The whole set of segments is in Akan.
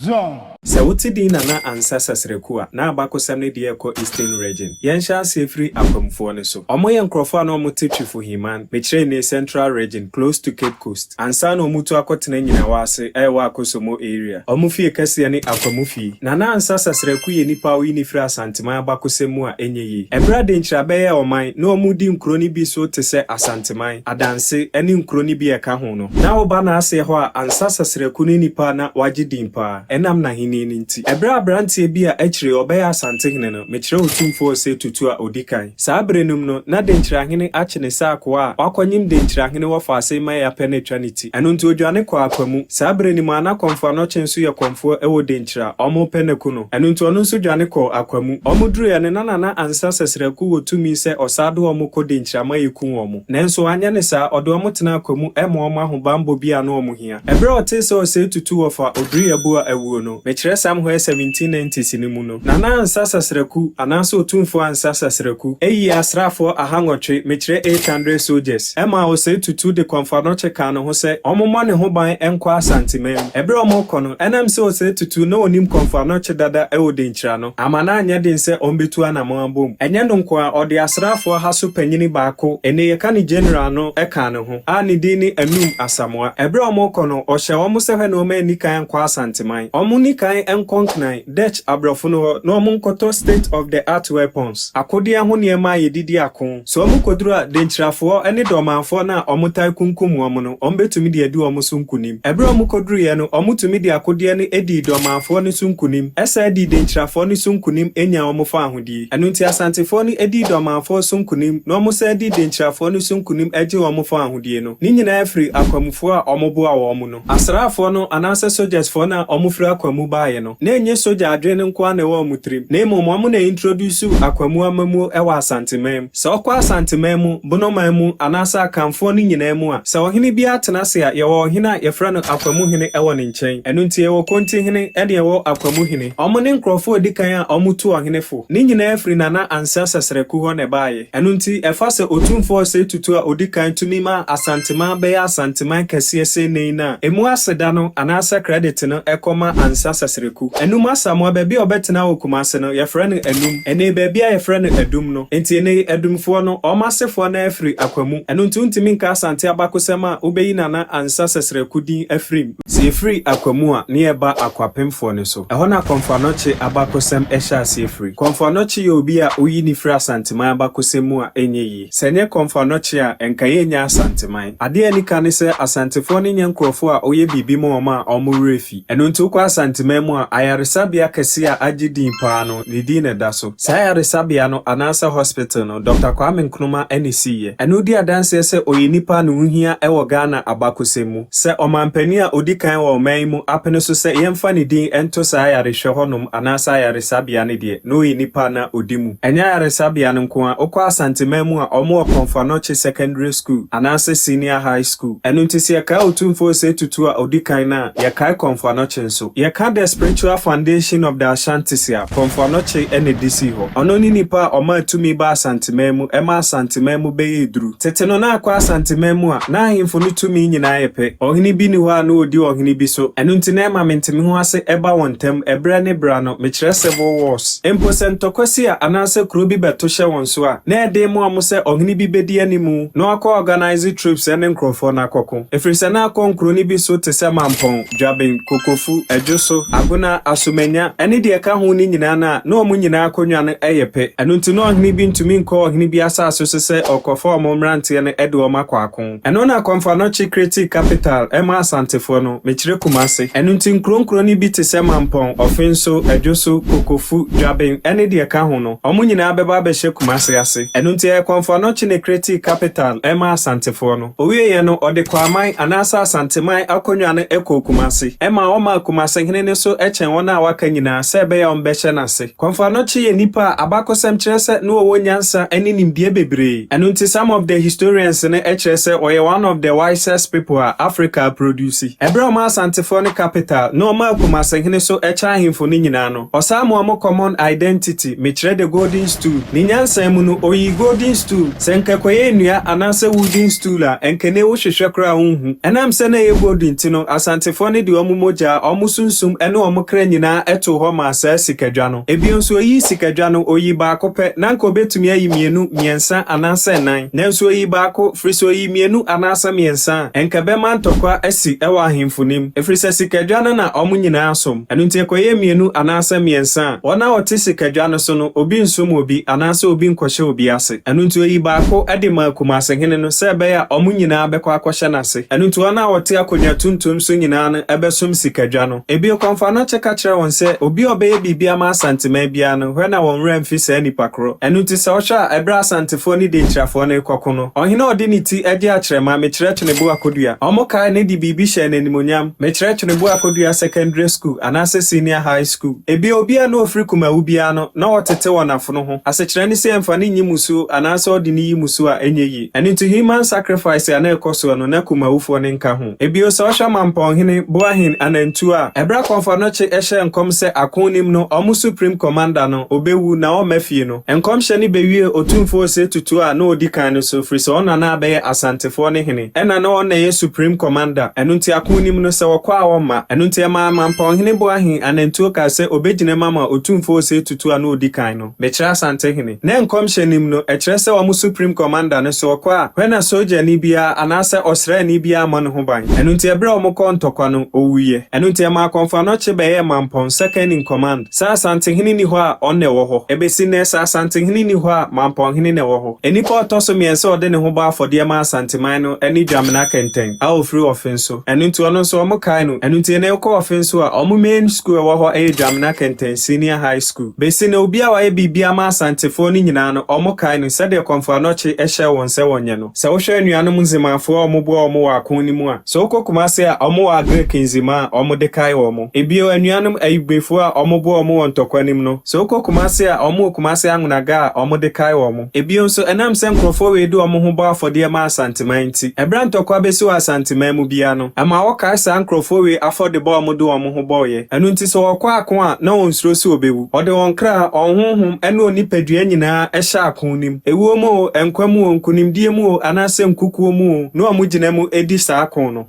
Zone. Sɛ wote din Nana Ansah Sasraku a, na abakɔsɛm no deɛ ɛkɔ Eastern Region. Yɛnhyɛ aseɛ firi Akwamfoɔ no so. Ɔmo yɛ nkurɔfoɔ a na ɔmo te Twifo Himan, mekyerɛ ne Central Region, close to Cape Coast. Ansa na ɔmo tu akɔtena Nyinawa ase ɛwɔ Akosombo area. Ɔmo fie kɛseɛ ne Akwamu fie. Nana Ansah Sasraku yɛ nipa a oyi ne firi Asanteman abakɔsɛm mu a ɛnyɛ yie. Ɛberɛ a Denkyira bɛyɛɛ ɔman na ɔmo di nkuro no bi so te sɛ Asanteman, Adanse ne nkuro no bi a ɛka ho no, na woba n'aseɛ hɔ a, Ansah Sasraku ne nipa a na wagye din paa ɛnam n'ahenni no nti. Ɛberɛ a aberanteɛ bi a akyire ɔbɛyɛ Asantehene no, mekyerɛ Otumfoɔ Osei Tutu a odi kan. Saa bere no mu no, na Denkyirahene akye ne sɛ akoa a wakɔnyem Denkyirahene wɔ faase ma yɛapɛ no atwa ne ti. Ɛno nti odwane kɔɔ Akwamu. Saa bere no mu a na Kɔmfo Anɔkye nso yɛ kɔmfoɔ wɔ Denkyira a ɔmo pɛ n'aku no. Ɛno nti ɔno nso dwane kɔɔ Akwamu. Ɔmo duruiɛ no, na Nana Ansah Sasraku wɔ tumi sɛ ɔsaa de ɔmo kɔ Denkyira ma yɛku wɔn. Nanso anyɛ ne saa, ɔde ɔmo tena Akwamu ɛma ɔmo ahobanbɔ bi a na ɔmo hia. Ɛberɛ a ɔtee sɛ Osei Tutu wɔfa Obiri Yeboah awuo no, mekyerɛ somewhere 1790s no mu no, Nana Ansah Sasraku anaasɛ Otumfoɔ Ansah Sasraku eyi asraafoɔ 800, mekyerɛ 800 soldiers, ɛma Osei Tutu de Kɔmfo Anɔkye kaa ne ho sɛ ɔmommɔ ne ho ban nkɔ Asanteman mu. Ɛberɛ a ɔmo no, ɛnam sɛ Osei Tutu na onim Kɔmfo Anɔkye dada ɛwɔ Denkyira no, ama no anyɛ den sɛ ɔmbɛtu anammɔn abom. Ɛnyɛ no nko a, ɔde asraafoɔ ha so panyini baako, ɛne yɛka ne general no, ɛka ne ho, a ne din ne Anum Asamoa. Ɛberɛ a ɔmo kɔ no, ɔhyɛ ɔmo sɛ hwɛ na ɔmo ani kan nkɔ Asanteman. Ɔmo ni kan nkɔ Nkran, Dutch aborɔfo no hɔ, na ɔmo nkɔtɔ state of the art weapons, akodeɛ ho nneɛma a yɛdidi ako. Sɛ ɔmo kɔduru a, Denkyirafoɔ ne Dɔmanfoɔ no a ɔmo tae kunkum wɔn no, ɔmo bɛtumi de adi ɔmo so nkonim. Ɛberɛ a ɔmo kɔduruiɛ no, ɔmo tumi de akodeɛ no edi Dɔmanfoɔ no so nkonim, ɛsan di Denkyirafoɔ no so nkonim enya ɔmo fa ahodie. Ɛno nti Asantefoɔ no edi Dɔmanfoɔ so nkonim na ɔmo san di Denkyirafoɔ no so nkonim agye ɔmo fa ahodie no. Ne nyinaa firi Akwamufoɔ a ɔmo boa wɔn no. Asraafoɔ no anaasɛ soldiersfoɔ no a ɔmo firi Akwamu baeɛ no, na ɛnyɛ sogya adwene no nko ara na ɛwɔ ɔmo tirim, na mmom ɔmo na introduce Akwamu amamuo ɛwɔ Asanteman mu. Sɛ ɔkɔ Asanteman mu, Bonoman mu anaasɛ Akanfoɔ no nyinaa mu a, sɛ ɔhene bi atena ase a, yɛwɔ ɔhene a yɛfrɛ no Akwamuhene ɛwɔ ne nkyɛn. Ɛno nti yɛwɔ Kontihene ɛne yɛwɔ Akwamuhene. Ɔmo ne nkurɔfoɔ a edi kan a ɔmo tu ɔhene fo. Ne nyinaa firi Nana Ansah Sasraku hɔ na ɛbaeɛ. Ɛno nti ɛfa sɛ Otumfoɔ Osei Tutu a odi kan tumi ma Asanteman bɛyɛ Asanteman kɛseɛ sɛ nnɛ yi no a, emu aseda no anaasɛ credit no ɛkɔma Ansah Sasraku. Anum Asamoa, baabi a ɔbɛtena wɔ Kumase no, yɛfrɛ no Anum. Ɛnɛ baabi a yɛfrɛ no Adum no. Nti ɛnɛ Adumfoɔ no, ɔmo asefoɔ no afiri Akwamu. Ɛno nti wontumi nka Asante abakɔsɛm a wobɛyi Nana Ansah Sasraku din afirim. Sɛ yɛfiri Akwamu a, ne yɛba Akwapemfoɔ no so. Ɛhɔ na Kɔmfo Anɔkye abakɔsɛm ɛhyɛ aseɛ firi. Kɔmfo Anɔkye yɛ obi a oyi ne firi Asanteman abakɔsɛm mu a ɛnyɛ yie. Sɛ ɛnyɛ Kɔmfo Anɔkye a, ɛnka yɛnnya Asanteman. Adeɛ a ɛni ka ne sɛ Asantefoɔ no nyɛ nkurɔfoɔ a ɔyɛ biribi ma wɔn a ɔmo werɛ fi. Ɛno nti wokɔ Asanteman mu a, ayaresabea kɛseɛ a agye din paa no, ne din na ɛda so. Saa ayaresabea no anaasɛ hospital no, Dr. Kwame Nkrumah ɛna esiiɛ. Ɛno di adanseɛ sɛ ɔyɛ nipa a ne ho hia ɛwɔ Ghana abakɔsɛm mu. Sɛ ɔmanpanin a odi kan wɔ ɔman yi mu apene so sɛ yɛmfa ne din nto saa ayarehwɛ hɔnom anaasɛ ayaresabea no deɛ, na ɔyɛ nipa na odi mu. Ɛnyɛ ayaresabea no nko a, wokɔ Asanteman mu a, ɔmo wɔ Kɔmfo Anɔkye Secondary School anaasɛ Senior High School. Ɛno nti sɛ yɛkae Otumfoɔ Osei Tutu a odi kan no a, yɛkae Kɔmfo Anɔkye nso. Yɛka the spiritual foundation of the Ashantis a, Kɔmfo Anɔkye ɛna ɛdi sii hɔ. Ɔno ne nipa a ɔmaa tumi ba Asanteman mu ɛma Asanteman mu bɛyɛ duru. Tete no na akɔ Asanteman mu a, na ahemfo no tumi nyinaa yɛ pɛ. Ɔhene bi ni hɔ a na odi ɔhene bi so. Ɛno nti na ɛma menteme ho ase ɛba wɔn ntam ɛberɛ ne berɛ no, mekyerɛ civil wars. Mpo sɛ ntɔkwa si a anaasɛ kuro bi bɛto hyɛ wɔn so a, na ɛden mu ɔmo sɛ ɔhene bi bɛdi animu na wakɔ organize troops ne nkurɔfoɔ no akɔko. Ɛfiri sɛ na akɔ nkuro no bi so te sɛ Mampɔn, Dwaben, Kokofu, Ɛdwoso, Agona, Asomanya, ɛne deɛ ɛka ho no nyinaa no a, na ɔmo nyinaa akonnwa no ɛyɛ pɛ. Ɛno nti na ɔhene bi ntumi nkɔ ɔhene bi asase so sɛ ɔkɔfa ɔmo mmeranteɛ no ɛde ɔmo akɔ ako. Ɛno na Kɔmfo Anɔkye create capital ɛma Asantefoɔ no, mekyerɛ Kumase. Ɛno nti nkuro nkuro no bi te sɛ Mampɔn, Ɔfenso, Ɛdwoso, Kokofu, Dwaben, ɛne deɛ ɛka ho no, ɔmo nyinaa bɛba abɛhyɛ Kumase ase. Ɛno nti ɛyɛ Kɔmfo Anɔkye ne create capital ɛma Asantefoɔ no. Owieɛ no, ɔde Kwaman anaasɛ Asanteman akonnwa no ɛkɔɔ Kumase. Ɛma ɔmaa Kumase hene no so ɛkyɛn wɔn a waka nyinaa sɛ ɛbɛyɛ a ɔmbɛhyɛ n'ase. Kɔmfo Anɔkye yɛ nipa a abakɔsɛm kyerɛ sɛ na ɔwɔ nyansa ne nimdeɛ bebree. Ɛno nti some of the historians no kyerɛ sɛ ɔyɛ one of the wisest people a Africa produce. Ɛberɛ a ɔma Asantefoɔ no capital na ɔmaa Kumase hene so ɛkyɛ ahemfo no nyinaa no, ɔsan ma ɔmo common identity, mekyerɛ the golden stool. Ne nyansa mu no, oyii golden stool. Sɛ nka ɛkɔyɛ nnua anaasɛ wooden stool a, ɛnkɛne wohwehwɛ koraa wonhu. Ɛnam sɛ na ɛyɛ gold nti no, Asantefoɔ no de ɔmo mogya, ɔmo sunsum ne wɔn kra nyinaa too hɔ maa saa sikadwa no. Ebio nso, oyii sikadwa no, oyii baako pɛ. Na anka obetumi ayi mmienu, mmiɛnsa, anaasɛ nnan. Nanso oyii baako, firi sɛ oyii mmienu anaasɛ mmiɛnsa a, anka ɛbɛma ntɔkwa asi wɔ ahemfo no mu, ɛfiri sɛ sikadwa no na wɔn nyinaa som. Ɛno nti ɛkɔyɛɛ mmienu anaasɛ mmiɛnsa a, wɔn a wɔte sikadwa no so no, obi nsom obi anaasɛ obi nkɔhyɛ obi ase. Ɛno nti oyii baako de maa Kumasehene no sɛ ɛbɛyɛ a wɔn nyinaa bɛkɔ akɔhyɛ n'ase. Ɛno nti wɔn a wɔte akonnwa tuntum so nyinaa no bɛsom sikadwa no. Ebio, Kɔmfoanɔkye ka kyerɛɛ wɔn sɛ obi a ɔbɛyɛ biribi ama Asanteman biara no, hwɛ na wɔn werɛ amfi saa nipa korɔ. Ɛno nti sɛ wohwɛ a, ɛberɛ a Asantefoɔ ne Denkyirafoɔ no rekɔko no, ɔhene a ɔde ne ti gye akyerɛma, mekyerɛ Tweneboa Kodua, wɔkae no de biribi hyɛɛ no animuonyam, mekyerɛ Tweneboa Kodua Secondary School anaasɛ Senior High School. Ebio, obi a na ɔfiri Kumawu biara no, na wɔtete wɔn afono ho. Asekyerɛ ne sɛ ɛmfa no nyi mmusuo anaasɛ ɔde no yi mmusuo a ɛnyɛ yie. Ɛno nti human sacrifice a na ɛkɔ soɔ no, na Kumawufoɔ no nka ho. Ebio, sɛ wohwɛ Mampɔnhene, Boahen, Anantuo a, ɛberɛ a Kɔmfɔ Anokye hyɛɛ nkɔm sɛ ako nim no, wɔn Supreme Commander no, ɔbɛwu na ɔmma fie no, nkɔmhyɛ no bɛwiee Otumfoɔ Osei Tutu a na ɔdi kan no so, ɛfiri sɛ ɔno na na abɛyɛ Asantefoɔ no hene, ɛna na ɔno na ɛyɛ Supreme Commander. Ɛno nti ako nim no, sɛ wɔkɔ a ɔmma. Ɛno nti ɛmaa Mampɔnhene Boahen Anantuo kaa sɛ ɔbɛgyina mu ama Otumfoɔ Osei Tutu a na ɔdi kan no. Mekyerɛ Asantehene. Ne nkɔmhyɛ no mu no, ɛkyerɛ sɛ wɔn Supreme Commander no, sɛ ɔkɔ a, hwɛ na sogyani biara anaasɛ ɔsraani biara mmɔ ne ho ban. Ɛno nti ɛberɛ a wɔkɔɔ ntɔkwa no, ɔwuiɛ. Ɛno nti ɛmaa Kɔmfo Anɔkye bɛyɛɛ Mampɔn second in command. Sɛ Asantehene nni hɔ a, ɔno na ɛwɔ hɔ. Ɛbɛsi nnɛ, sɛ Asantehene nni hɔ a, Mampɔnhene na ɛwɔ hɔ. Nnipa a ɔtɔ so mmiɛnsa a ɔde ne ho bɔɔ afɔdeɛ maa Asanteman no ne Dwamena Kɛntɛn a ɔfiri Ɔfenso. Ɛno nti ɔno nso wɔkae no. Ɛno nti ɛnnɛ wokɔ Ɔfenso a, wɔn main school a ɛwɔ hɔ yɛ Dwamena Kɛntɛn Senior High School. Besi nnɛ, obi a wayɛ biribi ama Asantefoɔ no nyinaa no, wɔkae no sɛdeɛ Kɔmfo Anɔkye hyɛɛ wɔn sɛ wɔnyɛ no. Sɛ wohwɛ anuanom Nzemafoɔ a wɔboa wɔn wɔ ako no mu a, sɛ wokɔ Kumase a, wɔwɔ Agric Nzema a wɔde kae wɔn. Ebio, anuanom Ayigbefoɔ a wɔboa wɔn wɔ ntɔkwa no mu no, sɛ wokɔ Kumase a, wɔwɔ Kumase Anwonaga a wɔde kae wɔn. Ebio nso, ɛnam sɛ nkurɔfoɔ wei de wɔn ho bɔ afɔdeɛ ma Asanteman nti, ɛberɛ a ntɔkwa bɛsi wɔ Asanteman mu biara no, ɛma wɔkae saa nkurɔfoɔ wei afɔdebɔ a wɔde wɔn ho bɔeɛ. Ɛno nti sɛ wɔkɔ ako a, na wɔnsuro sɛ wɔbɛwu. Wɔde wɔn kra, wɔn honhom, ne wɔn nipadua nyinaa hyɛ ako no mu. Ewuo mu oo, nkwa mu oo, nkonimdie mu oo, anaasɛ nkukuo mu oo, na wɔgyina mu di saa ko no.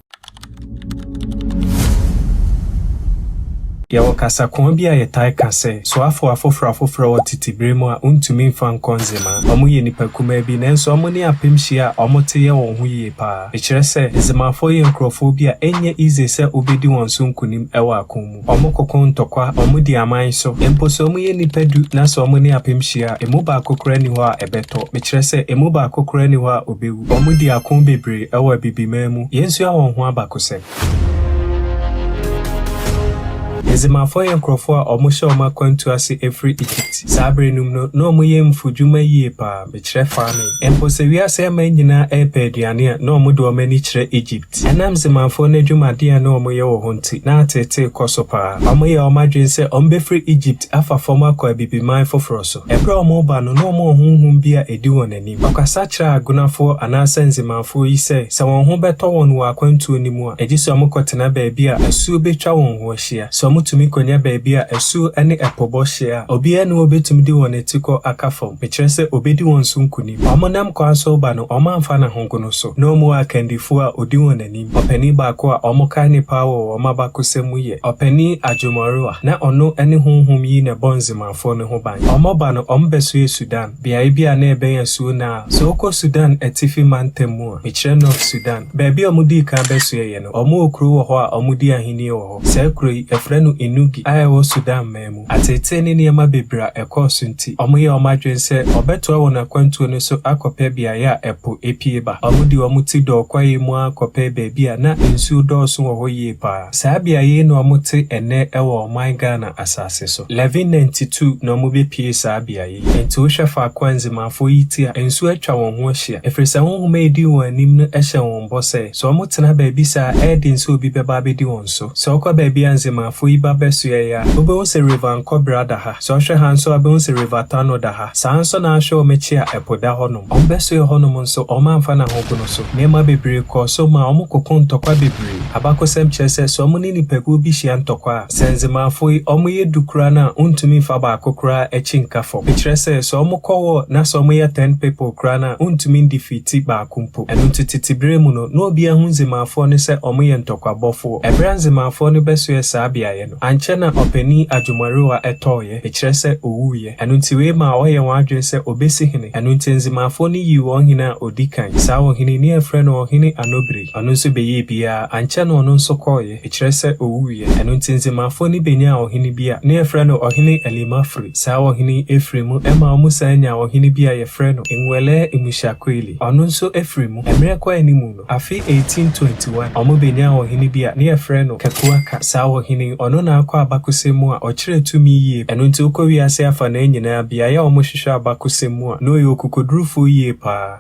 Yɛwɔ kasakoa bi a yɛtae ka sɛ, Soafo afoforo afoforo wɔ tete bere mu a wontumi mfa nkɔ nzema. Wɔyɛ nnipa kumaa bi, nanso wɔne apem hyia a wɔte yɛ wɔn ho yiye paa. Ɛkyerɛ sɛ, nzemafoɔ yɛ nkurɔfoɔ bi a ɛnyɛ easy sɛ wobedi wɔn so nkonim wɔ ako mu. Wɔkoko ntɔkwa, wɔdi aman so. Mpo sɛ wɔyɛ nnipa du na sɛ wɔne apem hyia a, emu baako koraa nni hɔ a ɛbɛtɔ. Mekyerɛ sɛ, emu baako koraa nni hɔ a obewu. Wɔdi ako bebree wɔ Abibiman mu. Yɛnsua wɔn ho abakosɛm. Nzemafoɔ yɛ nkurɔfoɔ a wɔhyɛ wɔn akwantuo ase firi Egypt. Saa berɛ no mu no, na wɔyɛ mfudwuma yie pa ara, mekyerɛ farming. Mpo sɛ wiase aman nyinaa repɛ aduane a, na wɔde wɔn ani kyerɛ Egypt. Ɛnam Nzemafoɔ no adwumaden a na wɔyɛ wɔ hɔ nti, na ateetee kɔ so pa ara. Wɔyɛɛ wɔn adwene sɛ wɔbɛfiri Egypt afa fam akɔ Abibiman foforɔ so. Ɛberɛ a wɔreba no, na wɔwɔ honhom bi a ɛdi wɔn anim. Ɔkasa kyerɛɛ Agonafoɔ anaasɛ Nzemafoɔ yi sɛ, sɛ wɔn ho bɛtɔ wɔn wɔ akwantuo no mu a, gye sɛ wɔkɔtena baabi a asuo bɛtwa wɔn ho ahyia. Sɛ wɔtumi kɔnya baabi a asuo ne ɛpo bɔ hyeɛ a, obiara nni hɔ a ɔbɛtumi de wɔn atikɔ aka fam, mekyerɛ sɛ, ɔbɛdi wɔn so nkonim. Wɔnam kwan so reba no, wɔamfa n'ahogono so. Na wɔwɔ akandifoɔ a ɔdi wɔn anim. Ɔpanin baako a wɔkae no paa wɔ wɔn abakɔsɛm mu yɛ Ɔpanin Adwomoarewa. Na ɔno ne honhom yi na ɛbɔ Nzemafoɔ no ho ban. Wɔba no, wɔbɛsoɛ Sudan. Beae bi a na ɛbɛn asuo Nile. Sɛ wokɔ Sudan Atifi Mantam mu a, mekyerɛ North Sudan, baabi a wɔdii kan bɛsoɛeɛ no, wɔwɔ kuro wɔ hɔ a wɔdi ahennie wɔ hɔ. Saa kuro yi, wɔfrɛ no Enugi a ɛwɔ Sudan man mu. Ateetee ne nneɛma bebree a ɛkɔɔ so nti, wɔyɛɛ wɔn adwene sɛ wɔbɛtoa wɔn akwantuo no so akɔpɛ beaeɛ a ɛpo pue ba. Wɔde wɔn ti dɔɔ kwaeɛ mu ara kɔpɛɛ baabi a na nsuo dɔɔso wɔ hɔ yie pa ara. Saa beaeɛ yi na wɔte ɛnnɛ wɔ ɔman Ghana asase so. 1192 na wɔbɛpuee saa beaeɛ yi. Enti wohwɛ faako a Nzemafoɔ yi te a, nsuo atwa wɔn ho ahyia, ɛfiri sɛ honhom a ɛdii wɔn anim no hyɛɛ wɔn bɔ sɛ, sɛ wɔtena baabi saa a, ɛyɛ den sɛ obi bɛba abɛdi wɔn so. Sɛ wokɔ baabi a Nzemafoɔ yi ba bɛsoɛeɛ a, wobɛhu sɛ River Nkɔbra da ha. Sɛ wohwɛ ha nso a, wobɛhu sɛ River Tano da ha. Saa ara nso na wohwɛ wɔn akyi a, ɛpo da hɔnom. Wɔbɛsoɛɛ hɔnom nso, wɔamfa no ahogono so. Nneɛma bebree kɔɔ so maa wɔkokoo ntɔkwa bebree. Abakɔsɛm kyerɛ sɛ, sɛ wɔne nnipakuo bi hyia ntɔkwa a, Sɛ Nzemaafo yi, ɔmo yɛ du koraa no a, wontumi mfa baako koraa akyi nka fam. Mekyerɛ sɛ, sɛ ɔmo kɔ war na sɛ ɔmo yɛ ten people koraa no a, wontumi ndefeati baako mpo. Ɛno nti tete berɛ mu no, na obiara hu Nzemaafoɔ no sɛ ɔmo yɛ ntɔkwabɔfoɔ. Ɛberɛ a Nzemaafoɔ no bɛsoɛɛ saa beaeɛ. baeɛ no, ankyɛ na Ɔpanin Adwomarewa tɔeɛ, mekyerɛ sɛ ɔwuiɛ. Ɛno nti wei maa ɔyɛɛ wɔn adwene sɛ ɔbɛsi hene. Ɛno nti Nzemafoɔ no yii wɔn hene a ɔdi kan. Saa ɔhene yi, ne yɛfrɛ no Ɔhene Anobiri. Ɔno nso bɛyɛɛ biara, ankyɛ na ɔno nso kɔeɛ, mekyerɛ sɛ ɔwuiɛ. Ɛno nti Nzemafoɔ no bɛnyaa ɔhene bi a ne yɛfrɛ no Ɔhene Alimafiri. Saa ɔhene yi firii mu maa wɔsan nyaa ɔhene bi a yɛfrɛ no Nwɛlɛɛ Mmushakweli. Ɔno nso firii mu. Mmerɛ kɔ anim no, afe 1821, wɔbɛnyaa ɔhene bi a ne yɛfrɛ no Kakuaka. Saa ɔhene yi, ɔno na akɔ abakɔsɛm mu a ɔkyerɛ tumi yie. Ɛno nti wokɔ wiase afanaa nyinaa, beaeɛ a wɔhwehwɛ abakɔsɛm mu a, na ɔyɛ ɔkokodurufoɔ yie paa.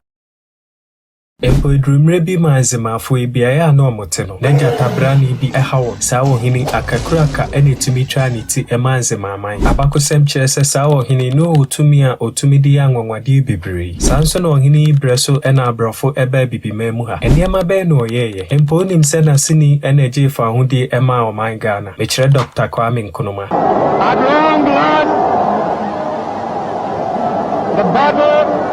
Mpo eduru mmerɛ bi maa Nzemafo yi, beaeɛ a na wɔte no, na gyatabrane bi ha wɔn. Saa ɔhene yi, akakuraka na ɛtumi twaa ne ti maa Nzemaman. Abakɔsɛm kyerɛ sɛ saa ɔhene yi, na ɔwɔ tumi a ɔtumi de yɛ anwanwadeɛ bebree. Saa nso na ɔhene yi berɛ so na aborɔfo baa Abibiman mu ha. Nneɛma bɛn na ɔyɛeɛ? Mpo wonim sɛ n'aseni na ɛgyee fawohodie maa ɔman Ghana? Mekyerɛ Dɔkta Kwame Nkrumah. At long last, the battle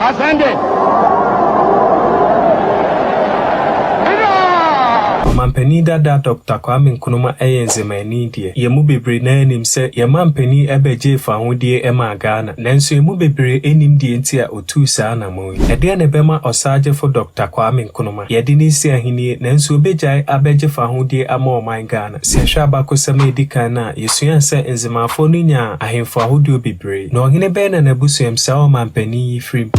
has ended. Ɔmanpanin dada Dɔkta Kwame Nkrumah yɛ Nzemani deɛ, yɛn mu bebree no ara nim sɛ yɛn manpanin bɛgyee fawohodie maa Ghana. Nanso yɛn mu bebree nnim deɛ nti a ɔtuu saa anammɔn yi. Ɛdeɛn na ɛbɛma Ɔsaagyefo Dɔkta Kwame Nkrumah, yɛde no resi ahennie, nanso ɔbɛgyae abɛgye fawohodie ama ɔman Ghana? Sɛ yɛhwɛ abakɔsɛm a ɛdi kan no a, yɛsuaa sɛ Nzemafoɔ no nyaa ahemfo ahodoɔ bebree. Na ɔhene bɛn na n'abusuam saa ɔmanpanin yi firi mu?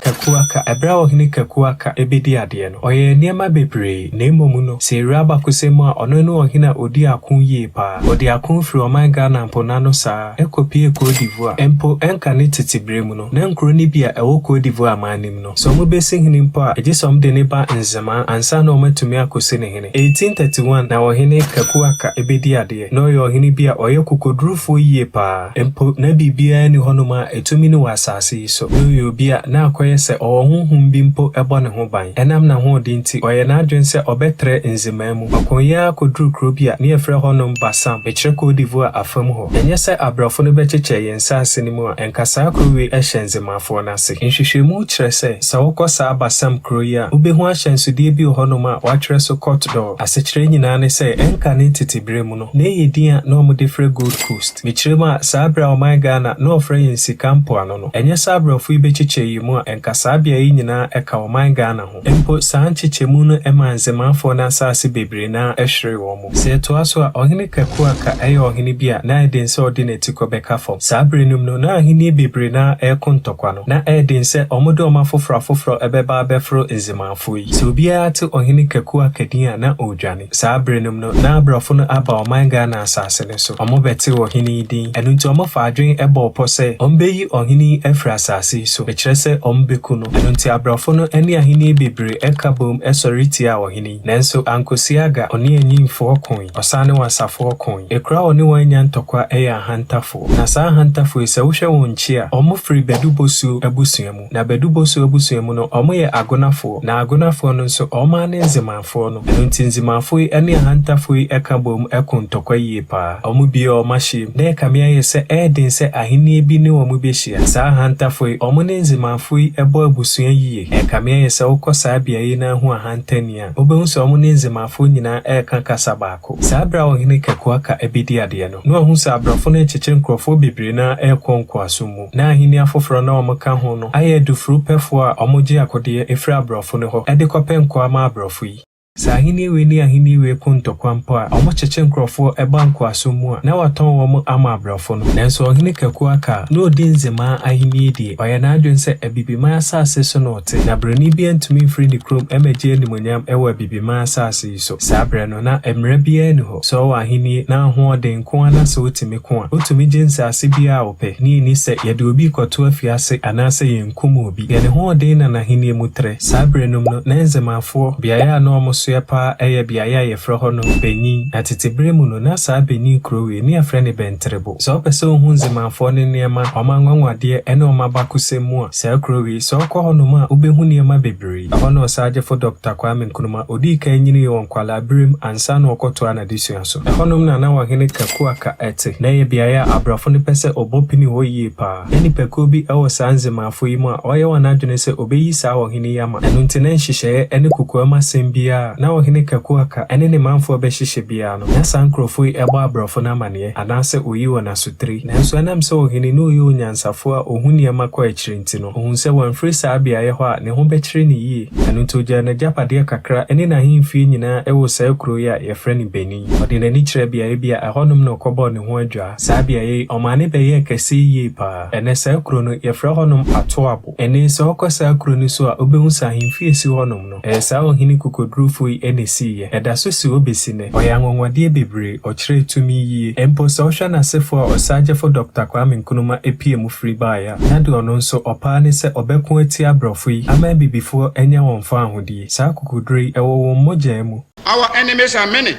Kakuaka. Ɛberɛ a Ɔhene Kakuaka bɛdii adeɛ no, ɔyɛɛ nneɛma bebree, na mmom no, sɛ yɛwura abakɔsɛm mu a, ɔno ne ɔhene a ɔdii ako yie pa ara. Ɔdii ako firii ɔman Ghana mponano saa ara kɔpuee Côte d'Ivoire. Mpo ɛnka ne tete berɛ mu no, na nkuro no bi a ɛwɔ Côte d'Ivoire man no mu no, sɛ wɔbɛsi hene mpo a, gye sɛ wɔde no ba Nzemaa ansa na wɔatumi akɔsi no hene. 1831 na Ɔhene Kakuaka bɛdii adeɛ. Na ɔyɛ ɔhene bi a ɔyɛ kokodurufoɔ yie pa ara. Mpo na biribiara nni hɔnom a ɛtumi no wɔ asase yi so. Na ɔyɛ obi a na akɔyɛ sɛ ɔwɔ honhom bi mpo bɔ ne ho ban. Ɛnam n'ahoɔden nti, ɔyɛɛ n'adwene sɛ ɔbɛtrɛ Nzemaa mu. Ɔkoeɛ ara kɔduruu kuro bi a ne yɛfrɛ hɔnom Bassam, mekyerɛ Côte d'Ivoire afa mu hɔ. Ɛnyɛ sɛ aborɔfo no bɛkyekyɛ yɛn nsase no mu a, ɛnka saa kuro wei hyɛ Nzemafoɔ no ase. Nhwehwɛmu kyerɛ sɛ, sɛ wokɔ saa Bassam kuro yi a, wobɛhu ahyɛnsodeɛ bi wɔ hɔnom a wɔatwerɛ so Côte d'Or. Asekyerɛ nyinaa ne sɛ, ɛnka ne tete berɛ mu no, na ɛyɛ din a na wɔde frɛ Gold Coast. Mekyerɛ mu a, saa berɛ a ɔman Ghana na wɔfrɛ yɛn Sika Mpoano no, ɛnyɛ sɛ aborɔfo yi bɛkyekyɛ yɛn mu a, ɛnka saa beaeɛ yi nyinaa ka ɔman Ghana ho. Mpo saa nkyekyɛmu no maa Nzemafoɔ no asase bebree no ara hweree wɔn. Sɛ yɛtoa so a, Ɔhene Kakuaka yɛ ɔhene bi a na ɛyɛ den sɛ ɔde n'atikɔ bɛka fam. Saa bere no mu no, na ahenni bebree no ara reko ntɔkwa no. Na ɛyɛ den sɛ wɔde wɔn afoforo afoforo bɛba abɛforo Nzemafo yi. Sɛ obiara te Ɔhene Kakuaka din a, na ɔredwane. Saa bere no mu no, na aborɔfo no aba ɔman Ghana asase no so. Wɔbɛtee ɔhene yi din. Ɛno nti wɔfaa adwene bɔɔ pɔ sɛ wɔbeyi ɔhene yi afiri asase yi so, mekyerɛ sɛ wɔbeku no. Ɛno nti aborɔfo no ne ahenni bebree ka boom sɔre tiaa ɔhene yi. Nanso ankosi aga, ɔne Anyimfoɔ koe, ɔsan ne wɔn asafoɔ koe. Ekuro a ɔne wɔn anya ntɔkwa yɛ Ahantafoɔ. Na saa Ahantafoɔ yi, sɛ wohwɛ wɔn nkyi a, wɔfiri Badu Bosuo abusua mu. Na Badu Bosuo abusua mu no, wɔyɛ Agonafoɔ. Na Agonafoɔ no nso, wɔn ara ne Nzemafoɔ no. Ɛno nti Nzemafoɔ yi ne Ahantafoɔ yi ka boom ko ntɔkwa yie paa. Wɔbue wɔn ahyeem, na ɛkame ayɛ sɛ ɛyɛ den sɛ ahennie bi ne wɔn bɛhyia. Saa Ahantafoɔ yi, wɔn ne Nzemafoɔ yi bɔ abusua yie. Ɛkame ayɛ sɛ wokɔ saa beaeɛ yi na ahu Ahantani a, wobɛhu sɛ wɔn ne Nzemafoɔ nyinaa reka kasa baako. Saa berɛ a Ɔhene Kakuaka bɛdi adeɛ no, na wahu sɛ aborɔfo no rekyekyere nkurɔfoɔ bebree no ara rekɔ nkoasom mu. Na ahenni afoforɔ a na wɔka ho no ayɛ adufurupɛfoɔ a wɔgye akodeɛ firi aborɔfo no hɔ de kɔpɛ nkoa ma aborɔfo yi. Sɛ ahenni wei ne ahenni wei ko ntɔkwa mpo a, wɔkyekye nkurɔfoɔ ba nkoasom mu a, na wɔatɔn wɔn ama aborɔfo no. Nanso Ɔhene Kakuaka a na ɔdi Nzemaa ahenni deɛ, ɔyɛɛ n'adwene sɛ Abibiman asase so na ɔte, na buroni biara ntumi mfiri ne kurom mmɛgye animuonyam wɔ Abibiman asase yi so. Saa berɛ no, na mmara biara nni hɔ. Sɛ ɔwɔ ahenni na ahoɔden nko ara na sɛ otumi ko a, otumi gye nsase biara a ɔpɛ. Ne enni sɛ yɛde obi rekɔto afiase anaasɛ yenkum obi. Deɛ ne ho ɔden na n'ahenni mu trɛ. Saa bere no mu no, na Nzemafoɔ, beaeɛ a na wɔsoɛ kɔsoɛ paa yɛ beaeɛ a yɛfrɛ hɔ no Benin. Na tete berɛ mu no, na saa Benin kuro wei, ne yɛfrɛ no Bɛnterebo. Sɛ wopɛ sɛ wohu Nzemafoɔ no nneɛma, wɔn anwanwadeɛ ne wɔn abakosɛm mu a, saa kuro wei, sɛ wokɔ hɔnom a, wobɛhu nneɛma bebree. Ɛhɔ na Ɔsaagyefo Dɔkta Kwame Nkrumah, ɔdii kan nyinii wɔ nkwadaa-berem ansa na ɔrekɔtoa n'adesua so. Ɛhɔnom na na Ɔhene Kakuaka te. Na ɛyɛ beaeɛ a aborɔfo no pɛ sɛ wɔbɔ pini hɔ yie paa. Na nnipakuo bi wɔ saa Nzemaafo yi mu a wɔyɛ wɔn adwene sɛ wɔbɛyi saa ɔhene yi ama. Ɛno nti na nhyehyɛeɛ ne kokoam asɛm biara a na Ɔhene Kakuaka ne ne manfoɔ bɛhyehyɛ biara no, na saa nkurɔfoɔ yi bɔ aborɔfo no amaneɛ anaasɛ wɔyi wɔn asotire. Nanso ɛnam sɛ ɔhene no yɛ onyansafoɔ a ɔhu nneɛma kɔ akyiri nti no, ɔhuu sɛ wamfiri saa beaeɛ hɔ a, ne ho bɛkyere no yie. Ɛno nti ɔgyaa n'agyapadeɛ kakra ne n'ahemfie nyinaa wɔ saa kuro yi a wɔfrɛ no Benin. Ɔde n'ani kyerɛɛ beaeɛ bi a ɛhɔnom na ɔkɔbɔɔ ne ho adwaa. Saa beaeɛ yi, ɔmaa no bɛyɛɛ kɛse yie paa. Ɛnnɛ, saa kuro no, yɛfrɛ hɔnom Atoabo. Ɛnnɛ yi, sɛ wokɔ saa kuro no so a, wobɛhu sɛ ahemfie a ɛsi hɔnom no, ɛyɛ saa ɔhene kokodurufoɔ yi na ɛsiiɛ. Ɛda so si hɔ bɛsi nnɛ. Ɔyɛ anwanwadeɛ bebree, ɔkyerɛɛ tumi yie. Mpo sɛ wohwɛ n'asefoɔ a Ɔsaagyefo Dɔkta Kwame Nkrumah pue mu firi baeɛ a, na deɛ ɔno nso ɔpɛ ara ne sɛ ɔbɛko atia aborɔfo yi ama abibifoɔ anya wɔn fawohodie. Saa akokoduro yi, ɛwɔ wɔn mogyaa mu. Our enemies are many,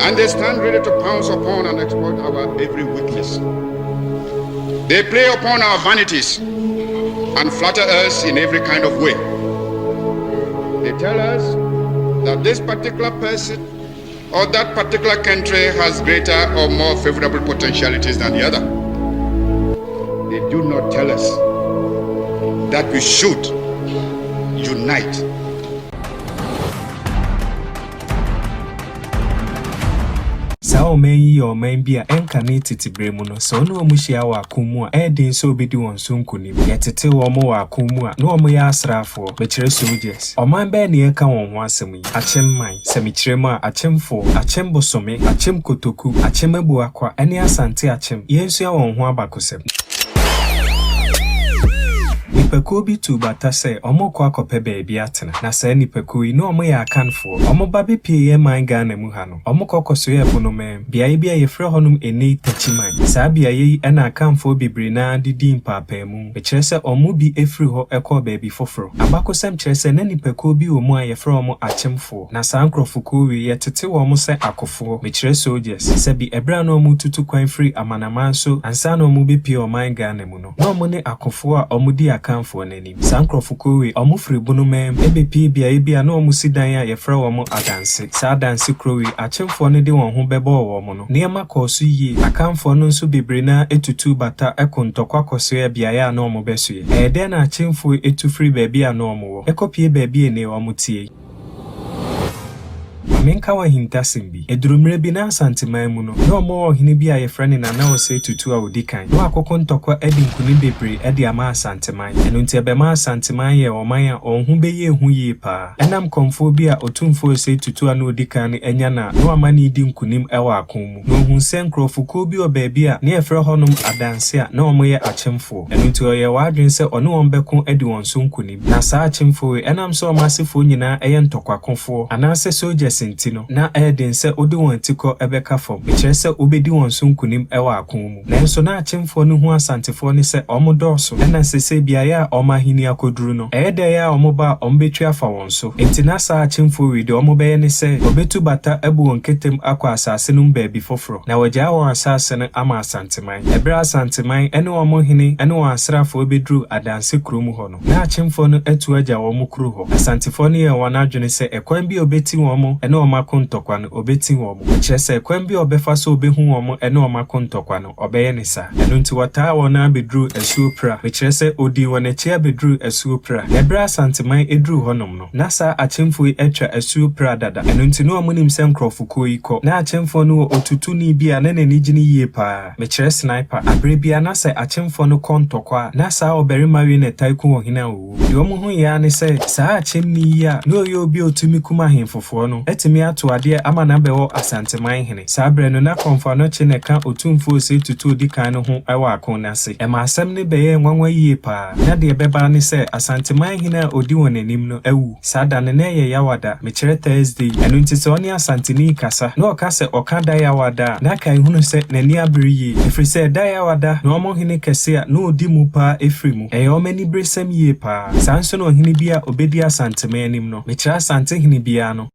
and they stand ready to pounce upon and exploit our every weakness. They play upon our vanities and flatter us in every kind of way. They tell us that this particular person or that particular country has greater or more favorable potentialities than the other. They do not tell us that we should unite. Saa ɔman yi yɛ ɔman bi a ɛnkane tete bere mu no, sɛ wo ne wɔn hyia wɔ ako mu a, ɛyɛ den sɛ wobedi wɔn so nkonim. Yɛtetee wɔn wɔ ako mu a, na wɔyɛ asraafoɔ, mekyerɛ soldiers. Ɔman bɛn na yɛreka wɔn ho asɛm yi? Akyem man. Sɛ mekyerɛ mu a, Akyemfoɔ, Akyem Bosome, Akyem Kotoku, Akyem Abuakwa, ne Asante Akyem. Yɛnsua wɔn ho abakosɛm. Nnipakuo bi tuu bata sɛ wɔrekɔ akɔpɛ baabi atena. Na saa nnipakuo yi, na wɔyɛ Akanfoɔ. Wɔba bɛpuee yɛn man Ghana mu ha no, wɔkɔ kɔsoɛɛ Bonomaa mu, beaeɛ bi a yɛfrɛ hɔnom ɛnnɛ yi Takyiman. Saa beaeɛ yi na Akanfoɔ bebree no ara de dii mpaapaamu. Mekyerɛ sɛ wɔn mu bi firii hɔ kɔɔ baabi foforɔ. Abakɔsɛm kyerɛ sɛ na nnipakuo bi wɔ mu a yɛfrɛ wɔn Akyemfoɔ. Na saa nkorɔfokuo wei, yɛtete wɔn sɛ akofoɔ, mekyerɛ soldiers. Sɛbi ɛberɛ a na wɔretutu kwan firi amanaman so ansa na wɔrebɛpue ɔman Ghana mu no, na wɔne akofoɔ a wɔdi Akanfoɔ no anim. Saa nkorɔfokuo wei, wɔfiri Bonomaa mu bɛpue beaeɛ bi a na wɔsi dan a yɛfrɛ wɔn Adanse. Saa Adanse kuro wei, Akyemfoɔ no de wɔn ho bɛbɔɔ wɔn no, nneɛma kɔɔ so yie. Akanfoɔ no nso bebree no ara tutuu bata ko ntɔkwa kɔsoɛɛ beaeɛ a na wɔbɛsoɛ. Ɛyɛ dɛn na Akyemfoɔ yi tu firii baabi a na wɔwɔ kɔpue baabi a nnɛ wɔteɛ yi? Ma menka wo ahintasɛm bi. Ɛduru mmerɛ bi na Asanteman mu no, na wɔwɔ ɔhene bi a yɛfrɛ no Nana Osei Tutu a ɔdi kan. Na wakoko ntɔkwa adi nkunim bebree de ama Asanteman. Ɛno nti ɛbɛmaa Asanteman yɛɛ ɔman a wɔn ho bɛyɛɛ hu yie pa ara. Ɛnam kɔmfoɔ bi a Otumfoɔ Osei Tutu a na ɔdi kan no anya no a na wama no redi nkunim wɔ ako mu. Na ɔhuu sɛ nkurɔfokuo bi wɔ baabi a na yɛfrɛ hɔnom Adanse a na wɔyɛ akyemfoɔ. Ɛno nti ɔyɛɛ w'adwene sɛ ɔne wɔn bɛko adi wɔn so nkunim. Na saa akyemfoɔ yi, ɛnam sɛ wɔn asefoɔ nyinaa yɛ ntɔkwakofoɔ, anaasɛ soldiers nti no, na ɛyɛ den sɛ wode wɔn atikɔ bɛka fam, mekyerɛ sɛ wobɛdi wɔn so nkunim wɔ ako mu. Nanso na akyemfoɔ no hu Asantefoɔ no sɛ wɔn dɔɔso, ɛna seesei beaeɛ a wɔn ahennie akɔduru no, ɛyɛ dɛn ara a wɔba a wɔbɛtwi afa wɔn so. Enti na saa akyemfoɔ wei deɛ wɔbɛyɛ ne sɛ wɔbɛtu bata abu wɔn ketem akɔ asase no mu baabi foforɔ, na wɔagyaa wɔn asase no ama Asanteman. Ɛberɛ a Asanteman ne wɔn hene ne wɔn asraafoɔ bɛduruu Adanse kuro mu hɔ no, Na Akyemfoɔ no atu agya wɔn kuro hɔ. Asantefoɔ no yɛɛ wɔn adwene sɛ ɛkwan bi a ɔbɛti wɔn ne wɔn ako ntɔkwa no, ɔbɛti wɔn. Kyerɛ sɛ, kwan bi a ɔbɛfa so ɔbɛhu wɔn ne wɔn ako ntɔkwa no, ɔbɛyɛ no saa. Ɛno nti wɔtaa wɔn ara bɛduruu Asuo Pra. Mekyerɛ sɛ, ɔdii wɔn akyi abɛduruu Asuo Pra. Na ɛberɛ a Asanteman duruu hɔnom no, na saa Akyemfoɔ yi atwa Asuo Pra dada. Ɛno nti na wɔnim sɛ nkurɔfokuo yi kɔ. Na Akyemfoɔ no wɔ otutuni bi a na n'ani gye no yie pa ara. Mekyerɛ sniper. Aberɛ biara na sɛ akyemfoɔ no kɔ ntɔkwa a, na saa ɔbarima wei na ɛtae ku ɔhene a ɔwuo. Deɛ wɔhuiɛ ara ne sɛ, saa akyemni yi a na ɔyɛ obi a ɔtumi kum ahemfofoɔ no tumi. Wɔbɛtumi ato adeɛ ama no abɛwɔ Asanteman hene. Saa berɛ no, na Kɔmfo Anokye na ɛka Otumfoɔ Osei Tutu a ɔdi kan no ho wɔ ako no ase. Ɛmaa asɛm no bɛyɛɛ nwanwa yie paa. Na deɛ ɛbɛba ara ne sɛ, Asanteman hene a ɔdi wɔn anim no awu. Saa da no, na ɛyɛ Yawada, mekyerɛ Thursday. Ɛno nti sɛ ɔne Asanteni rekasa, na ɔka sɛ ɔka da Yawada a, na kae hunu sɛ n'ani abere yie. Ɛfiri sɛ da Yawada na wɔn hene kɛse a na ɔdi mu paa firi mu. Ɛyɛ wɔn aniberesɛm yie paa. Saa nso na ɔhene bi a ɔbɛdi Asanteman anim no, mekyerɛ Asantehene biara no,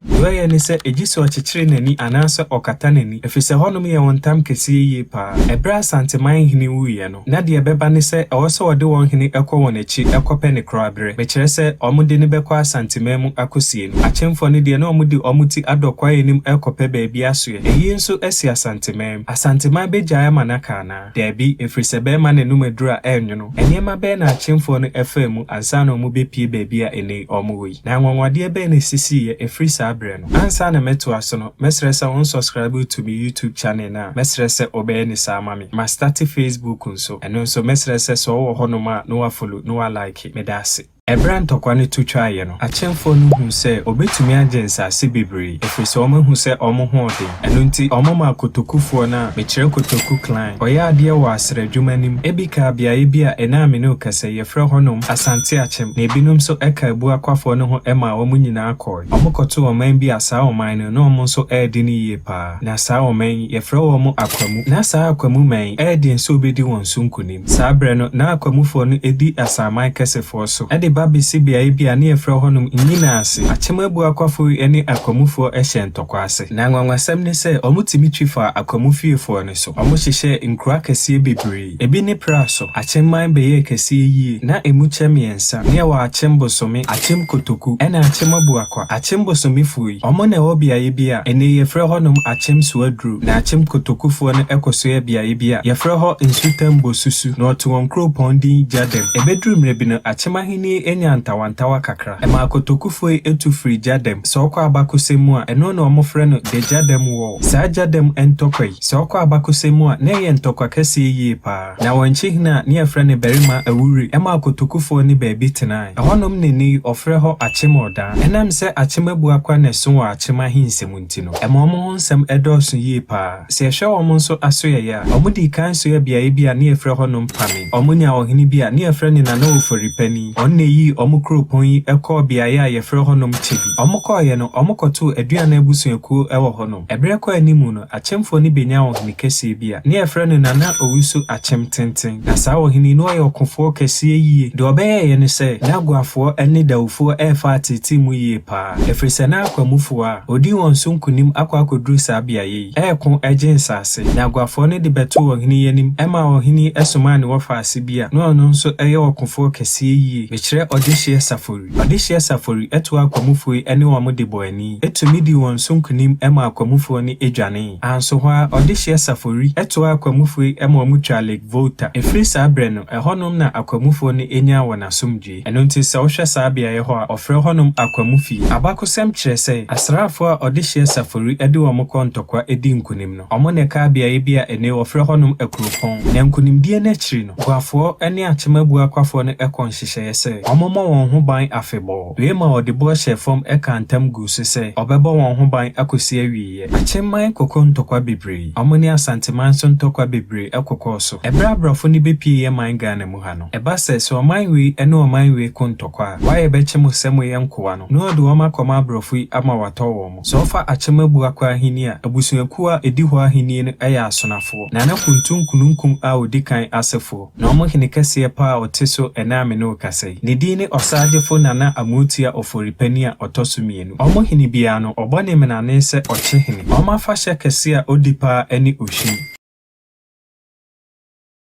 Deɛ ɔyɛ ne sɛ, egye sɛ ɔkyekyere n'ani anaasɛ ɔkata n'ani, ɛfiri sɛ hɔnom yɛ wɔn ntam kɛseɛ yie pa ara. Ɛberɛ a Asanteman hene wuiɛ no, na deɛ ɛbɛba ne sɛ ɛwɔ sɛ wɔde wɔn hene kɔ wɔn akyi kɔpɛ ne koraberɛ, mekyerɛ sɛ, wɔde no bɛkɔ Asanteman mu akɔsie no. Akyemfoɔ no deɛ na wɔde wɔn ti adɔ kwaeɛ no mu rekɔpɛ baabi asoɛ. Ayie nso asi Asanteman mu. Asanteman bɛgyae ama no aka anaa? Daabi, ɛfiri sɛ bɛrima na ɛnom aduro a ɛnnwono. Nneɛma bɛn na akyemfoɔ no faa mu ansa na wɔrebɛpue baabi a ɛnnɛ yi wɔwɔ yi? Na anwanwadeɛ bɛn na ɛsisiiɛ ɛfiri saa berɛ no? Ansa na mɛtoa so no, mɛsrɛ sɛ wo nsɔskraibe to me YouTube channel no a, mɛsrɛ sɛ wobɛyɛ no saa ama me. Mastarte Facebook nso, ɛno nso mɛsrɛ sɛ sɛ wowɔ hɔnom a na woafollow na woalike. Meda ase. Ɛberɛ a ntɔkwa no to twaeɛ no, akyemfoɔ no huu sɛ wɔbɛtumi agye nsase bebree, ɛfiri sɛ wɔahu sɛ wɔn ho ɔden. Ɛno nti, wɔmaa kotokufoɔ no a, mekyerɛ Kotoku Cline, kɔyɛɛ adeɛ wɔ asrɛ adwuma no mu. Ebi kaa beaeɛ bi a ɛnnɛ a me ne wo kasa yi, yɛfrɛ hɔnom Asante Akyem, na ebinom nso kaa Abuakwafoɔ no ho maa wɔn nyinaa kɔɔe. Wɔkɔtoo ɔman bi a saa ɔman no, na wɔn nso ɛredi no yie pa ara. Na saa ɔman yi, yɛfrɛ wɔn Akwamu. Na saa Akwamu man yi, ɛyɛ den sɛ wɔbɛdi wɔn so nkonim. Saa berɛ no, na Akwamufoɔ no di asaman kɛsefoɔ so de ba bɛsi beaeɛ bi a na yɛfrɛ hɔnom Nnyina ase. Akyem Abuakwafoɔ yi ne Akwamufoɔ hyɛɛ ntɔkwa ase. Na anwanwasɛm ne sɛ, wɔtumi twi faa Akwamu fiefoɔ no so. Wɔhyehyɛɛ nkuro akɛseɛ bebree. Ebi ne Pra so. Akyem man bɛyɛɛ kɛseɛ yie. Na ɛmu kyɛ mmiɛnsa. Na yɛwɔ Akyem Bosome, Akyem Kotoku, ɛna Akyem Abuakwa. Akyem Bosomefoɔ yi, wɔn na ɛwɔ beaeɛ bi a ɛnnɛ yi yɛfrɛ hɔnom Akyem Soaduro, na Akyem Kotokufoɔ no kɔ soɛ beaeɛ bi a yɛfrɛ hɔ Nsutambo Susu, na wɔto wɔn kuropɔn din Gyadam. Ɛbɛduru mmerɛ bi no, Akyem ahennie nyaa ntawantawa kakra. Ɛmaa Kotokufoɔ yi tu firii Gyadam. Sɛ wokɔ abakɔsɛm mu a, ɛno na wɔfrɛ no The Gyadam War. Saa Gyadam ntɔkwa yi, sɛ wokɔ abakɔsɛm mu a, na ɛyɛ ntɔkwa kɛseɛ yie pa ara. Na wɔn kyehene a ne yɛfrɛ no Barima Awuri maa Kotokufoɔ no baabi tenae. Ɛhɔnom na nnɛ yi wɔfrɛ hɔ Akyem Ɔdaa. Ɛnam sɛ Akyem Abuakwa na ɛso wɔ Akyem ahensɛm nti no, ɛma wɔn ho nsɛm dɔɔso yie pa ara. Sɛ yɛhwɛ wɔn nso asoɛeɛ a, wɔdii kan soɛɛ beaeɛ bi a ne yɛfrɛ hɔnom Pame. Wɔnyaa ɔhene bi a ne yɛfrɛ no Nana Oforipani. Ɔno na ɛyii wɔn kuropɔn yi kɔɔ beaeɛ a yɛfrɛ hɔnom Kyebi. Wɔkɔeɛ no, wɔkɔtoo Aduana abusuakuo wɔ hɔnom. Ɛberɛ kɔɔ anim no, Akyemfoɔ no bɛnyaa ɔhene kɛseɛ bi a ne yɛfrɛ no Nana Owusu Akyem Tenten. Na saa ɔhene yi, na ɔyɛ ɔkofoɔ kɛseɛ yie. Deɛ ɔbɛyɛeɛ ne sɛ, na Aguafoɔ ne Dawufoɔ refa ateetee mu yie pa ara, ɛfiri sɛ na Akwamufoɔ a ɔdii wɔn so nkonim akɔ akɔduru saa beaeɛ yi reko gye nsase. Na Aguafoɔ no de bɛtoo ɔhene yi anim maa ɔhene yi somaa ne wɔfaase bi a na ɔno nso yɛ ɔkofoɔ kɛseɛ yie, mekyerɛ Ɔdehyeɛ Safori. Ɔdehyeɛ Safori toaa Akwamufoɔ yi ne wɔn de bɔɔ ani. Tumi dii wɔn so nkonim maa Akwamufoɔ no dwanee. Anso hɔ ara, Ɔdehyeɛ Safori toaa Akwamufoɔ yi ma wɔtwaa Lake Volta. Ɛfiri saa berɛ no, ɛhɔnom na Akwamufoɔ no nyaa wɔn asomdwoeɛ. Ɛno nti, sɛ wohwɛ saa beaeɛ hɔ a, wɔfrɛ hɔnom Akwamu Fie. Abakɔsɛm kyerɛ sɛ, asraafoɔ a Ɔdehyeɛ Safori de wɔn kɔɔ ntɔkwa dii nkonim no, wɔn na ɛkaa beaeɛ bi a ɛnnɛ wɔfrɛ hɔnom Akuropɔn. Na nkonimdie no akyiri no, Guafoɔ ne Akyem Abuakwafoɔ no kɔɔ nhyehyɛeɛ sɛ wɔmmɔ wɔn ho ban afebɔɔ. Wei ma ɔde boɔ hyɛɛ fam kaa ntam guu so sɛ ɔbɛbɔ wɔn ho ban akɔsi awieeɛ. Akyemman kɔkɔ ntɔkwa bebree. Wɔn ne Asanteman nso ntɔkwa bebree kɔkɔɔ so. Ɛberɛ a aborɔfo no bɛpueeɛ man Ghana mu ha no, ɛba sɛ, sɛ ɔman wei ne ɔman wei ko ntɔkwa a, wɔayɛ bɛkye mo sɛ moyɛ nkoa no, na wɔde wɔn akɔma aborɔfo yi ama wɔatɔ wɔn. Sɛ wɔfa Akyem Abuakwa ahennie a, abusuakuo a ɛdi hɔ ahennie no yɛ Asonafoɔ. Nana Kuntu Nkununkum a ɔdi kan asefoɔ. Na wɔn hene kɛseɛ paa a ɔte so ɛnnɛ a me ne wo kasa yi, ne din ne Ɔsaagyefo Nana Amoatia Ofori Panin a ɔtɔ so mmienu. Wɔn hene biara no, ɔbɔ ne menane sɛ Ɔkyehene. Wɔn afahyɛ kɛseɛ a ɔdi paa ne Ohwim.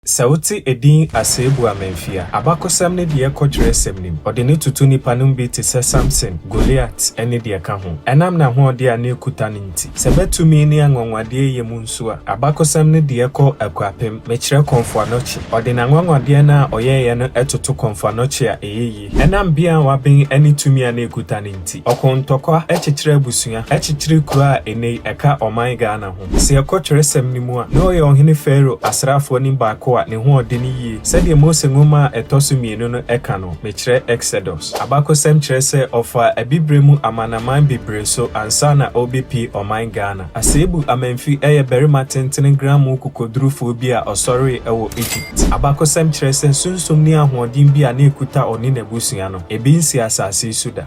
Sɛ wote edin Aseebu Amanfi a, abakɔsɛm ne deɛ ɛkɔ twerɛsɛm no mu. Ɔde no toto nnipa nom bi te sɛ Samson, Goliat ne deɛ ɛka ho. Ɛnam n'ahoɔden a na ɛkuta no nti. Sɛ ɛbɛ tumi ne anwanwadeɛ yɛ mu nso a, abakɔsɛm no deɛ kɔ Akuapem, mekyerɛ Kɔmfo Anokye. Ɔde n'anwanwadeɛ no a ɔyɛeɛ no toto Kɔmfo Anokye a ɛyɛ yie. Ɛnam bea a waben ne tumi a na ɛkuta no nti, ɔkoo ntɔkwa kyekyeree abusua, kyekyeree kuro a ɛnnɛ yi ɛka ɔman Ghana ho. Sɛ yɛkɔ twerɛsɛm no mu a, na ɔyɛ ɔhene Farao asraafoɔ no mu baako a. power, ne hoɔden yie. Sɛdeɛ Mose Nwoma a ɛtɔ so mmienu no ɛka no, mekyerɛ Exodus. Abakɔsɛm kyerɛ sɛ ɔfaa Abibire mu amanaman bebree so ansa na ɔrebɛpue ɔman Ghana. Asebu Amanfi yɛ barima tentene gramoo kokodurufoɔ bi a ɔsɔree wɔ Egypt. Abakɔsɛm kyerɛ sɛ sunsum ne ahoɔden bi a na ɛkuta ɔne n'abusua no, ebi nsi asase yi so da.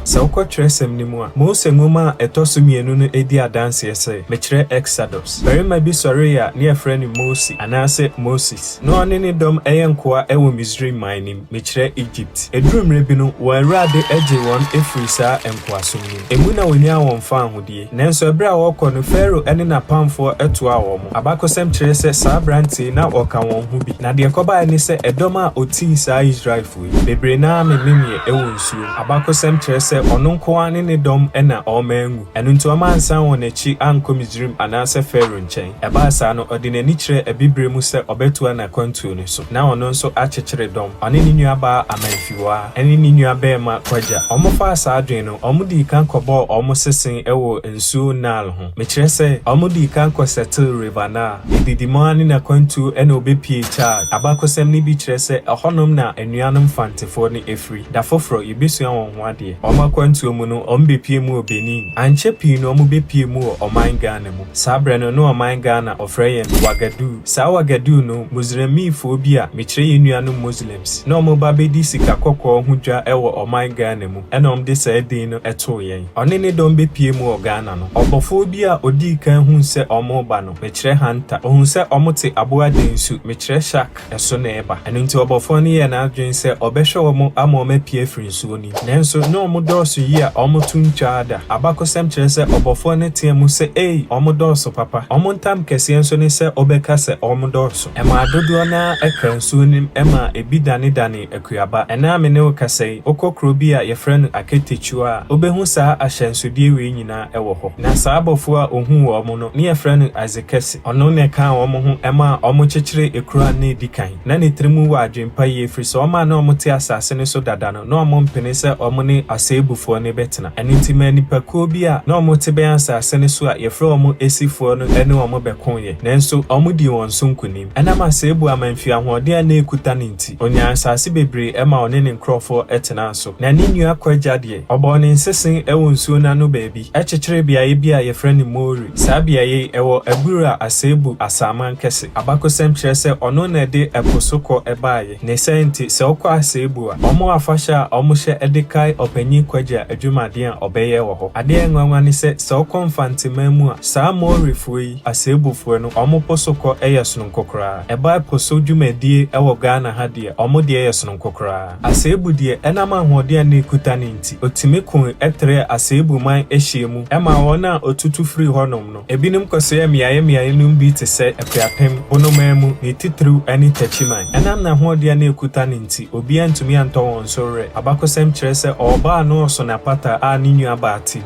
Sɛ wokɔ twerɛsɛm no mu a, Mose Nwoma a ɛtɔ so mmienu no di adanseɛ sɛ, mekyerɛ Exodus, barima bi sɔree a ne yɛfrɛ no Mose anaasɛ Moses. Na ɔne ne dɔm yɛ nkoa wɔ Misraim man no mu, mekyerɛ Egypt. Ɛduruu mmerɛ bi no, wɔn awurade gyee wɔn firii saa nkoasom no mu. Emu na wɔnyaa wɔn faahodie. Nanso ɛberɛ a wɔrekɔ no, Farao ne n'apamfoɔ toaa wɔn. Abakɔsɛm kyerɛ sɛ saa aberanteɛ yi, na ɔka wɔn ho bi. Na deɛ ɛkɔbaeɛ ne sɛ, ɛdɔm a ɔtii saa Israelfoɔ yi, bebree no ara mememeeɛ wɔ nsuo mu. Abakɔsɛm kyerɛ sɛ ɔno nko ara ne ne dɔm na wɔanwu. Ɛno nti wɔansan wɔn akyi ankɔ Misraim anaasɛ Farao nkyɛn. Ɛbaa saa no, ɔde n'ani kyerɛɛ Abibire mu sɛ ɔbɛtoa n'akwantuo no so, na ɔno nso akyekyere dɔm. Ɔne ne nuabaa Amanfiwaa ne ne nuabarima Kwagya. Wɔfaa saa adwene no, wɔdii kan kɔbɔɔ wɔn sese wɔ nsuo Nile ho. Mekyerɛ sɛ, wɔdii kan kɔsɛtee River Nile. Edidi mu ara ne n'akwantuo na ɔbɛpuee Chad. Abakɔsɛm no bi kyerɛ sɛ ɛhɔnom na anuanom Fantefoɔ no firi. Da foforɔ, yɛbɛsua wɔn ho adeɛ. Wɔn akwantuo mu no, wɔbɛpuee mu wɔ Benin. Ankyɛ pii no wɔbɛpuee mu wɔ ɔman Ghana mu. Saa berɛ no, na ɔman Ghana wɔfrɛ yɛn Wagaduu. Saa Wagaduu no, Muslimmifoɔ bi a, mekyerɛ yɛn nuanom Muslims, na wɔba bɛdi sika kɔkɔɔ ho dwa wɔ ɔman Ghana mu, ɛna wɔde saa din no too yɛn. Ɔne ne dɔm bɛpuee mu wɔ Ghana no, ɔbɔfoɔ bi a ɔdii kan huu sɛ wɔreba no, mekyerɛ hunter, ɔhuu sɛ wɔte aboa densu, mekyerɛ shark, ɛso na ɛreba. Ɛno nti ɔbɔfoɔ no yɛɛ n'adwene sɛ ɔbɛhwɛ wɔn ama wɔapue afiri nsuo no mu. Nanso na wɔdɔɔso yie a wɔto ntwaa da. Abakɔsɛm kyerɛ sɛ ɔbɔfoɔ no teaa mu sɛ, Ei, wɔdɔɔso papa! Wɔn ntam kɛseɛ nso ne sɛ wobɛka sɛ wɔdɔɔso. Ɛmaa dodoɔ no ara kaa nsuo no mu maa ebi danedanee akuaba. Ɛnnɛ a me ne wo kasa yi, wokɔ kuro bi a yɛfrɛ no Aketekyua a, wobɛhu saa ahyɛnsodeɛ wei nyinaa wɔ hɔ. Na saa abɔfoɔ a ɔhuu wɔn no, ne yɛfrɛ no Isaac. Ɔno na ɛkaa wɔn ho maa wɔkyekyeree ekuro a na edi kan. Na ne tirim wɔ adwempa yie, ɛfiri sɛ wɔn a na wɔte asase no so dada no, na wɔmpene sɛ wɔne Aseebufoɔ no bɛtena. Ɛno nti maa nnipakuo bi a na wɔte bɛn asase no so a wɔfrɛ wɔn Esifoɔ no ne wɔn bɛkoeɛ, nanso wɔdii wɔn so nkonim. Ɛnam Aseebu amanfie ahoɔden a na ɛkuta no nti, ɔnyaa asase bebree ma ɔne ne nkurɔfoɔ tenaa so. Na ne nua Kwagya deɛ, ɔbɔɔ ne nsese wɔ nsuo no ano baabi, kyekyeree beaeɛ bi a wɔfrɛ no Mori. Saa beaeɛ yi, ɛwɔ Abura Asebu Asaman kɛse. Abakɔsɛm kyerɛ sɛ ɔno na ɛde ɛpo so kɔ baeɛ. Ne saa nti, sɛ wokɔ Asebu a, wɔn afahyɛ a wɔhyɛ de kae Ɔpanyin Kwagya adwumaden a ɔbɛyɛɛ wɔ hɔ. Adeɛ a ɛnwanwa ne sɛ, sɛ wokɔ Mfanteman mu a, saa Maorifoɔ yi, Asebufoɔ no, wɔn po so kɔ yɛ sononko koraa. Ɛba po so dwumadie wɔ Ghana ha deɛ, wɔn deɛ yɛ sononko koraa. Asebu deɛ, ɛnam ahoɔden a na ɛkuta no nti, ɔtumi koe trɛɛ Asebu man hyeɛ mu maa wɔn a ɔtutu firii hɔnom no. Ebinom kɔsoɛɛ mmeaeɛ mmeaeɛ nom bi te sɛ Akuapem, Bonoman mu, ne titiriw ne Takyiman. Ɛnam n'ahoɔden a na ɛkuta no nti, obiara antumi antɔ wɔn so werɛ. Abakɔsɛm kyerɛ sɛ ɔɔbaa no ɔso n'apata a ne nuabaa te mu.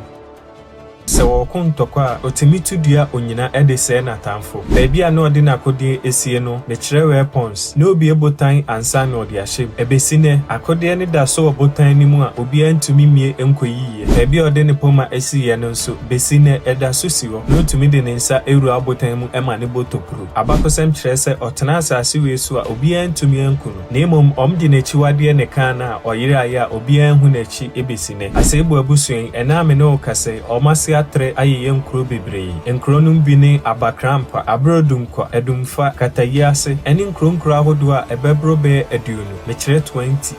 Sɛ wɔreko ntɔkwa a, otumi tu dua onyina de sɛe n'atamfo. Baabi a na ɔde n'akodeɛ asie no, mekyerɛ weapons, na obue botan ansa na ɔde ahyɛ mu. Ɛbɛsi nnɛ, akodeɛ no da so wɔ botan no mu a obiara ntumi mmue nkɔyi yɛ. Baabi a ɔde ne poma siiɛ no nso, bɛsi nnɛ, ɛda so si hɔ, na otumi de ne nsa wura abotan mu ma no bɔ tokuro. Abakɔsɛm kyerɛ sɛ ɔtenaa asase wei so a obiara antumi anku no. Na mmom wɔde n'akyiwadeɛ ne kaa no a ɔyeraeɛ a obiara anhu n'akyi bɛsi nnɛ. Asebu abusua yi, ɛnnɛ a me ne wo kasa yi, wɔn ase atrɛ ayeyɛ nkuro bebree. Nkuro nom bi ne Abakrampa, Aberedunkwa, Adumfa, Katayiase, ne nkuro nkuro ahodoɔ a ɛbɛboro bɛyɛ 20, mekyerɛ 20.